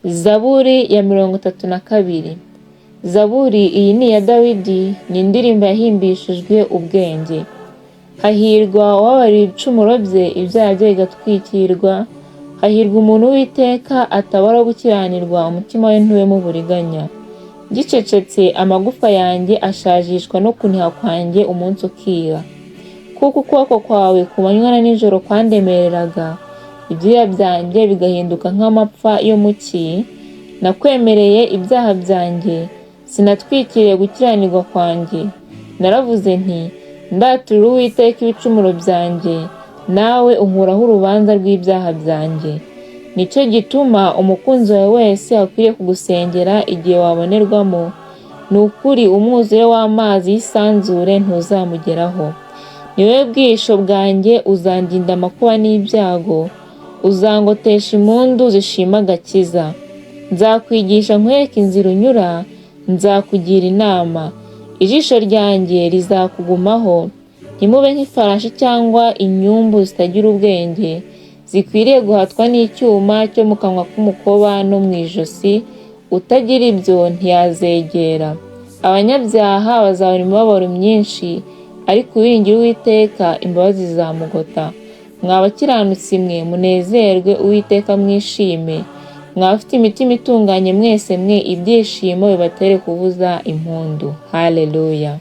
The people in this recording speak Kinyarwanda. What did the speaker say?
Zaburi ya 32. Zaburi iyi ni iya Dawidi, ni indirimbo yahimbishijwe ubwenge. Hahirwa uwababariwe ibicumuro bye, ibyaha bye bigatwikirwa. Hahirwa umuntu Uwiteka atabara gukiranirwa, umutima we ntuwemo uburiganya. Ngicecetse amagufa yanjye ashajishwa no kuniha kwanjye umunsi ukira. Kuko ukuboko kwawe ku manywa na nijoro kwandemereraga, ibyuya byanjye bigahinduka nk'amapfa yo mu cyi. Nakwemereye ibyaha byanjye, sinatwikiriye gukiranirwa kwanjye. Naravuze nti: "Ndaturira Uwiteka ibicumuro byanjye," nawe unkuraho urubanza rw'ibyaha byanjye. Nicyo gituma umukunzi wawe wese akwiriye kugusengera igihe wabonerwamo. Ni ukuri umwuzure w'amazi y'isanzure ntuzamugeraho. Ni wowe bwihisho bwanjye, uzandinda amakuba n'ibyago, uzangotesha impundu zishima agakiza. Nzakwigisha nkwereke inzira unyura, nzakugira inama. Ijisho ryanjye rizakugumaho. Ntimube nk'ifarashi cyangwa inyumbu zitagira ubwenge, zikwiriye guhatwa n'icyuma cyo mu kanwa k'umukoba no mu ijosi, utagira ibyo ntiyazegera. Abanyabyaha bazabona imibabaro myinshi, ariko uwiringira Uwiteka imbabazi zizamugota. Mwa bakiranutsi mwe, munezerwe Uwiteka mwishime. Mwa bafite imitima itunganye mwese mwe, ibyishimo bibatere kuvuza impundu. Haleluya.